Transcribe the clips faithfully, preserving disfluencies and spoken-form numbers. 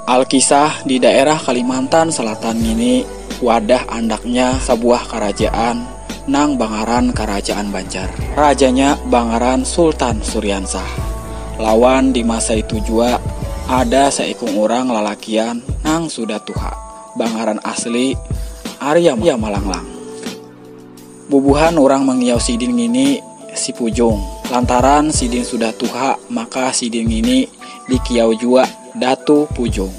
Alkisah di daerah Kalimantan Selatan ngini wadah andaknya sabuah karajaan nang bangaran Karajaan Banjar. Rajanya bangaran Sultan Suriansah. Lawan di masa itu jua ada saikung urang lalakian nang sudah tuha, bangaran asli Arya Malanglang. Bubuhan urang mangiau sidin ngini si Pujung. Lantaran sidin sudah tuha, maka sidin ngini dikiau jua Datu Pujung.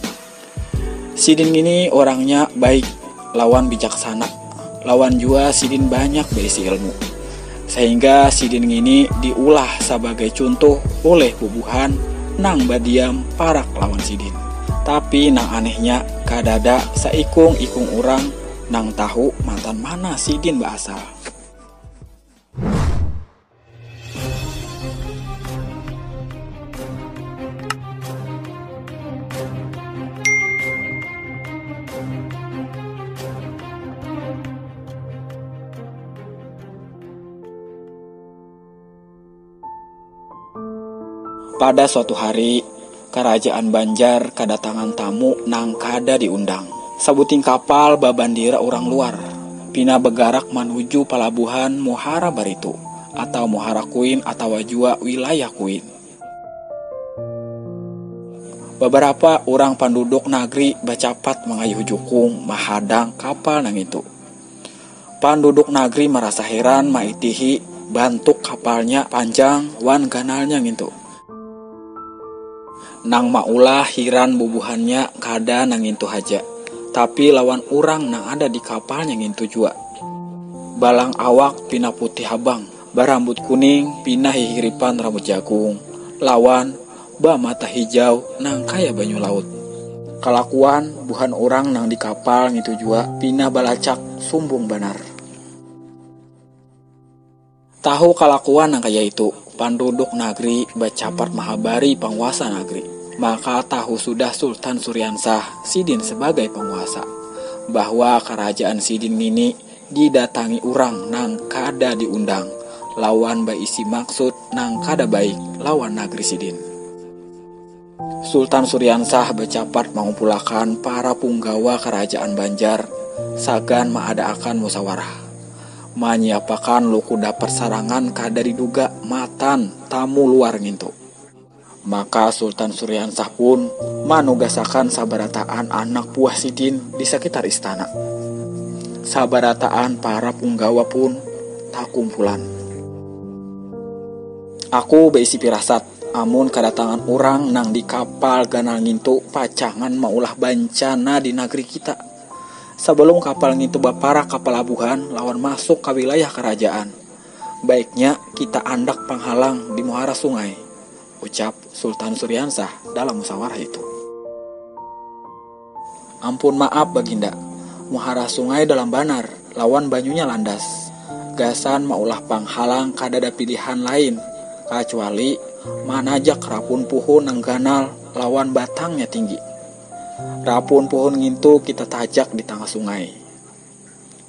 Sidin ngini orangnya baik lawan bijaksana, lawan jua sidin banyak baisi ilmu. Sehingga sidin ngini diulah sabagai cuntuh oleh bubuhan nang badiam parak lawan sidin. Tapi nang anehnya, kadada saikung-ikung urang nang tahu matan mana sidin baasal. Pada suatu hari, Karajaan Banjar kadatangan tamu nang kada diundang. Sabuting kapal babandira urang luar, pina bagarak manuju palabuhan Muhara Baritu, atau Muhara Kuin, atawa jua wilayah Kuin. Babarapa urang panduduk nagri bacapat mangayuh jukung mahadang kapal nang itu. Panduduk nagri marasa heran maitihi bantuk kapalnya panjang wan ganalnya ngintu. Nang maulah hiran bubuhannya kada nang ngintu haja, tapi lawan urang nang ada di kapalnya ngintu jua. Balang awak pina putih habang, barambut kuning pina hihiripan rambut jagung, lawan bamata hijau nang kaya banyu laut. Kalakuan buhan urang nang di kapal ngitu jua pina balacak sumbung banar. Tahu kalakuan nang kaya itu, panduduk nagri bacapat mahabari panguasa nagri. Maka tahu sudah Sultan Suriansah sidin sabagai panguasa, bahwa karajaan sidin ngini didatangi urang nang kada diundang, lawan baisi maksud nang kada baik lawan nagri sidin. Sultan Suriansah bacapat mangumpulakan para punggawa karajaan Banjar sagan maadaakan musawarah, manyiapakan luku dapat sarangan kada diduga matan tamu luar ngintu. Maka Sultan Suriansah pun manugasakan sabarataan anak buah sidin di sakitar istana. Sabarataan para punggawa pun takumpulan. Aku baisi pirasat, amun kadatangan urang nang di kapal ganal ngintu pacangan maulah bancana di nagri kita. Sabalum kapal ngintu baparak ka palabuhan lawan masuk ka wilayah karajaan, baiknya kita andak panghalang di muhara sungai, ucap Sultan Suriansah dalam musawarah itu. Ampun maaf, Baginda, muhara sungai dalam banar, lawan banyunya landas. Gasan maulah panghalang kadada pilihan lain, kacuali manajak rapun puhun nang ganal lawan batangnya tinggi. Rapun puhun ngintu kita tajak di tangah sungai,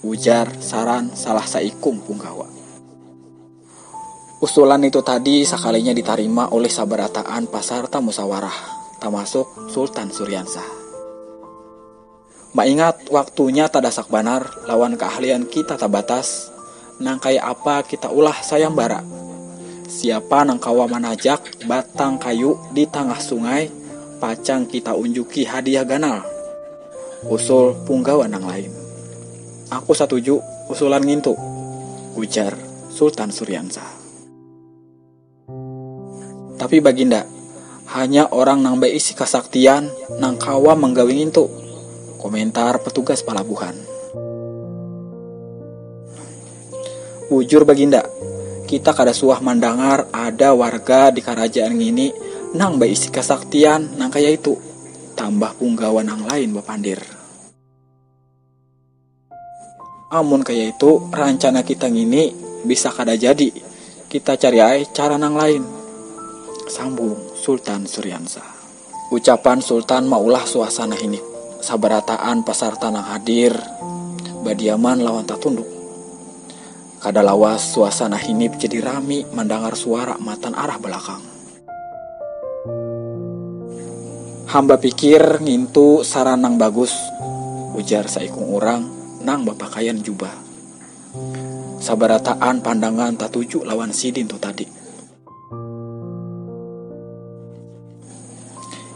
ujar saran salah saikung punggawa. Usulan itu tadi sakalinya ditarima oleh sabarataan pasarta musawarah, tamasuk Sultan Suriansah. Maingat waktunya tadasak banar lawan kaahlian kita tabatas, nang kaya apa kita ulah sayambara. Siapa nang kawa manajak batang kayu di tangah sungai, pacang kita unjuki hadiah ganal, usul punggawa nang lain. Aku satuju usulan ngintu, ujar Sultan Suriansah. Tapi Baginda, hanya orang nang baisi kasaktian nang kawa manggawi ngintu, komentar petugas palabuhan. Bujur Baginda, kita kada suah mandangar ada warga di karajaan ngini nang baisi kasaktian nang kaya itu, tambah punggawa nang lain bapandir. Amun kaya itu, rancana kita ngini bisa kada jadi. Kita cari ai cara nang lain, sambung Sultan Suriansah. Ucapan Sultan maulah suasana hinip. Sabarataan pasarta nang hadir badiaman lawan tatunduk. Kada lawas suasana hinip jadi rami mandangar suara matan arah balakang. Hamba pikir ngintu saran nang bagus, ujar saikung urang nang bapakaian jubah. Sabarataan pandangan tatuju lawan sidin tu tadi.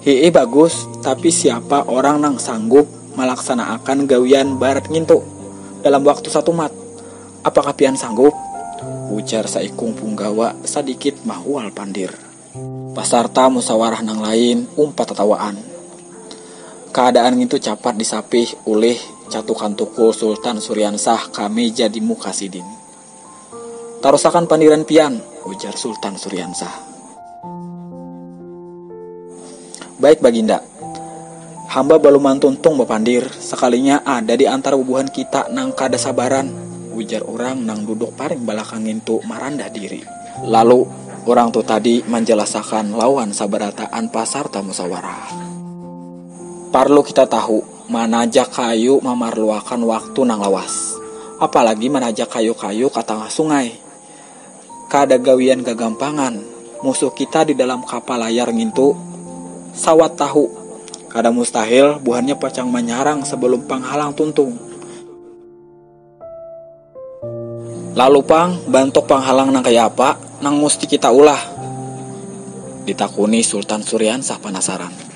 Hiih bagus, tapi siapa orang nang sanggup malaksanaakan gawian barat ngintu dalam waktu satumat? Apakah pian sanggup? Ujar saikung punggawa sadikit mahual pandir. Pasarta musawarah nang lain umpat tatawaan. Kaadaan ngintu capat disapih ulih catukan tukul Sultan Suriansah ka meja di muka sidin. Tarusakan pandiran pian, ujar Sultan Suriansah. Baik Baginda, hamba baluman tuntung bapandir, sakalinya ada di antara bubuhan kita nang kada sabaran, ujar urang nang duduk paring balakang ngintu marandah diri. Lalu, urang tu tadi manjalasakan lawan sabarataan pasarta musawarah. Parlu kita tahu, manajak kayu mamarluakan waktu nang lawas. Apalagi manajak kayu-kayu ka tangah sungai. Kada gawian gagampangan. Musuh kita di dalam kapal layar ngintu sawat tahu. Kada mustahil buhannya pacang manyarang sabalum panghalang tuntung. Lalu pang, bantuk panghalang nang kaya apa nang musti kita ulah? Ditakuni Sultan Suriansah panasaran.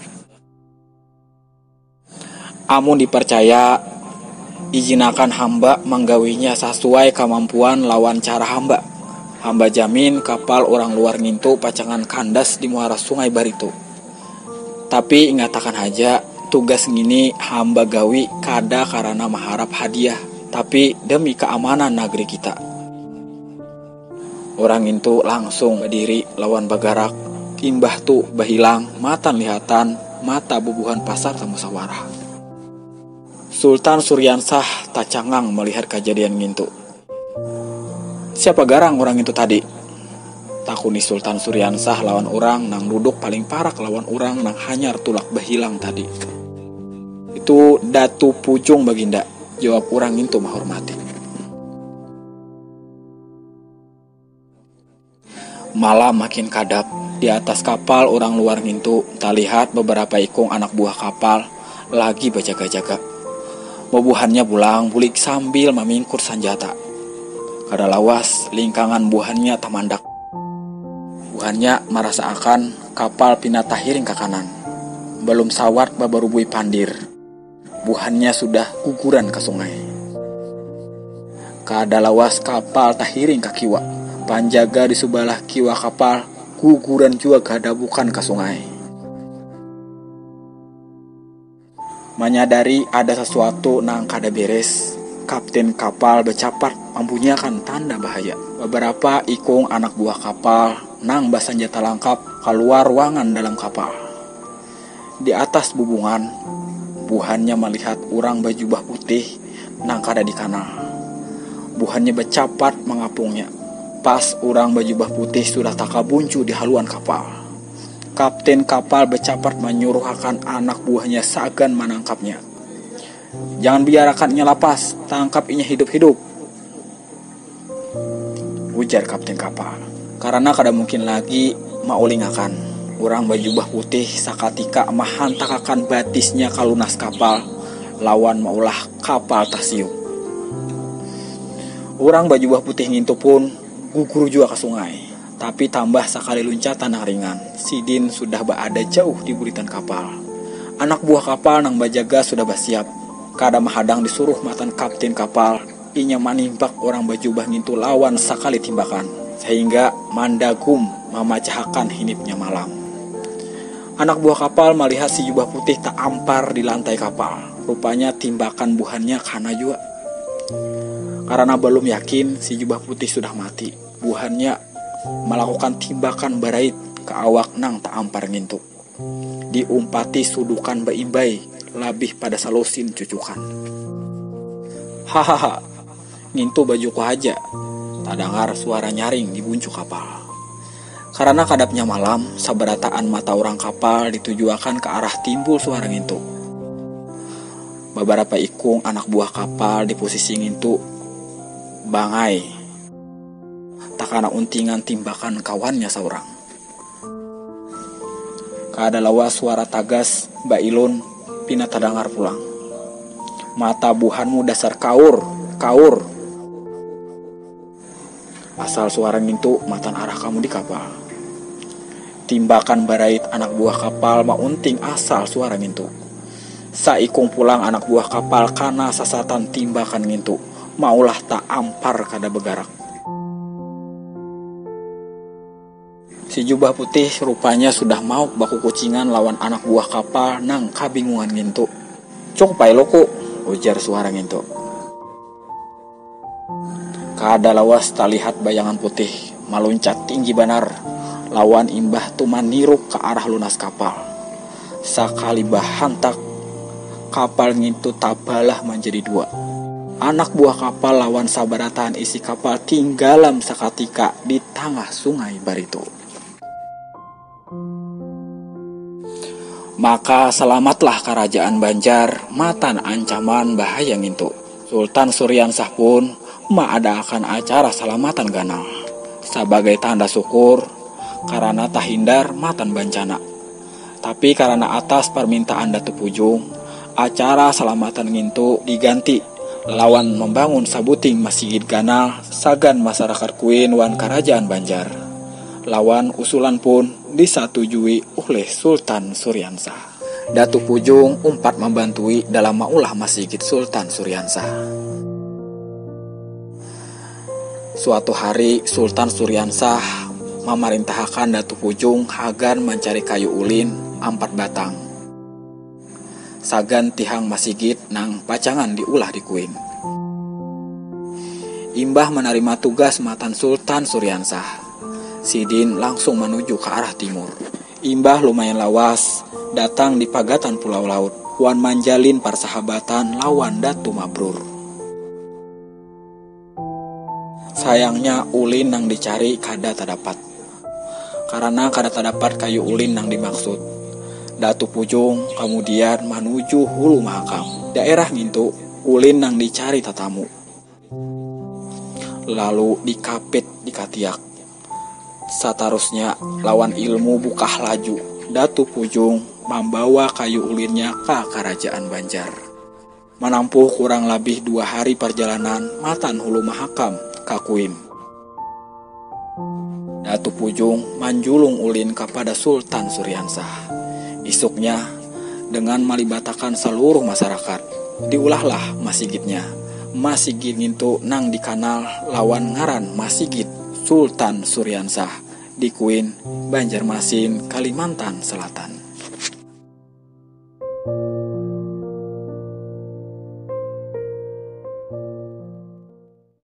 Amun diparcaya, ijinakan hamba manggawinya sasuai kamampuan lawan cara hamba. Hamba jamin kapal urang luar ngintu pacangan kandas di muara sungai baritu. Tapi ingatakan haja, tugas ngini hamba gawi kada karana maharap hadiah, tapi demi kaamanan nagri kita. Urang ngintu langsung badiri lawan bagarak, imbah tu bahilang matan lihatan mata bubuhan pasarta musawarah. Sultan Suriansah tacangang malihat kajadian ngintu. Siapa garang urang ngintu tadi? Takuni Sultan Suriansah lawan urang nang duduk paling parak lawan urang nang hanyar tulak bahilang tadi. Itu Datu Pucung Baginda, jawab urang ngintu mahormati. Malam makin kadap. Di atas kapal urang luar ngintu talihat beberapa ikung anak buah kapal lagi bajaga-jaga. Bubuhannya bulang bulik sambil mamingkur sanjata. Kada lawas, lingkangan buhannya tamandak. Buhannya marasaakan kapal pina tahiring ka kanan. Balum sawat babarubui pandir, buhannya sudah guguran ka sungai. Kada lawas kapal tahiring ka kiwa. Panjaga di subalah kiwa kapal guguran jua kahadabukan ka sungai. Manyadari ada sasuatu nang kada beres, kapten kapal bacapat mambunyiakan tanda bahaya. Babarapa ikung anak buah kapal nang basanjata langkap kaluar ruangan dalam kapal. Di atas bubungan, buhannya malihat urang bajubah putih nang kada dikanal. Buhannya bacapat mangapungnya. Pas urang bajubah putih sudah takabuncu di haluan kapal, kapten kapal bacapat manyuruhakan anak buahnya sagan manangkapnya. Jangan biarakan inya lapas, tangkap inya hidup-hidup, ujar kapten kapal. Karana kada mungkin lagi maulingakan, urang bajubah putih sakatika mahantakakan batisnya ka lunas kapal lawan maulah kapal tasiuk. Urang bajubah putih ngintu pun gugur jua ka sungai. Tapi tambah sakali luncatan nang ringan, sidin sudah baada jauh di buritan kapal. Anak buah kapal nang bajaga sudah basiap. Kada mahadang disuruh matan kaptin kapal, inya manimbak urang bajubah ngintu lawan sakali timbakan, sahingga mandagum mamacahakan hinipnya malam. Anak buah kapal malihat si jubah putih taampar di lantai kapal. Rupanya timbakan buhannya kana jua. Karana balum yakin si jubah putih sudah mati, buhannya malakukan timbakan barait ka awak nang taampar ngintu. Diumpati sudukan baimbai, labih pada salusin cucukan. Hahaha, ngintu bajuku haja, tadangar suara nyaring di buncu kapal. Karana kadapnya malam, sabarataan mata urang kapal ditujuakan ka arah timbul suara ngintu. Babarapa ikung anak buah kapal di pusisi ngintu bangai, takana untingan timbakan kawannya saurang. Kada lawas suara tagas bailun pina tadangar pulang. Mata buhanmu dasar kaur, kaur. Asal suara ngintu matan arah kamu di kapal. Timbakan barait anak buah kapal maunting asal suara ngintu. Saikung pulang anak buah kapal kana sasatan timbakan ngintu, maulah taampar kada bagarak. Si jubah putih rupanya sudah mauk bakukucingan lawan anak buah kapal nang kabingungan ngintu. Cukup ai luku, ujar suara ngintu. Kada lawas talihat bayangan putih maluncat tinggi banar lawan imbah tu maniruk ka arah lunas kapal. Sakali bahantak, kapal ngintu tabalah manjadi dua. Anak buah kapal lawan sabarataan isi kapal tinggalam sakatika di tangah sungai baritu. Maka salamatlah karajaan Banjar matan ancaman bahaya ngintu. Sultan Suriansah pun maadaakan acara salamatan ganal sabagai tanda syukur karana tahindar matan bancana. Tapi karana atas parmintaan Datu Pujung, acara salamatan ngintu diganti lawan mambangun sabuting masigit ganal sagan masarakat Kuin wan karajaan Banjar. Lawan usulan pun disatujui ulih Sultan Suriansah. Datu Pujung umpat mambantui dalam maulah masigit Sultan Suriansah. Suatu hari Sultan Suriansah mamarintahakan Datu Pujung hagan mancari kayu ulin ampat batang. Sagan tihang masigit nang pacangan diulah di Kuin. Imbah manarima tugas matan Sultan Suriansah, sidin langsung manuju ka arah timur. Imbah lumayan lawas, datang di pagatan pulau laut wan manjalin parsahabatan lawan Datu Mabrur. Sayangnya ulin nang dicari kada tadapat. Karana kada tadapat kayu ulin nang dimaksud, Datu Pujung kamudian manuju Hulu Mahakam. Daerah ngintu ulin nang dicari tatamu. Lalu dikapit dikatiak. Satarusnya lawan ilmu bukah laju, Datu Pujung mambawa kayu ulinnya ka Karajaan Banjar. Manampuh kurang labih dua hari parjalanan matan Hulu Mahakam ka Kuin. Datu Pujung manjulung ulin kapada Sultan Suriansah. Isuknya, dengan malibatakan saluruh masarakat, diulahlah masigitnya. Masigit ngintu nang dikanal lawan ngaran Masigit Sultan Suriansah di Kuin, Banjarmasin, Kalimantan Selatan.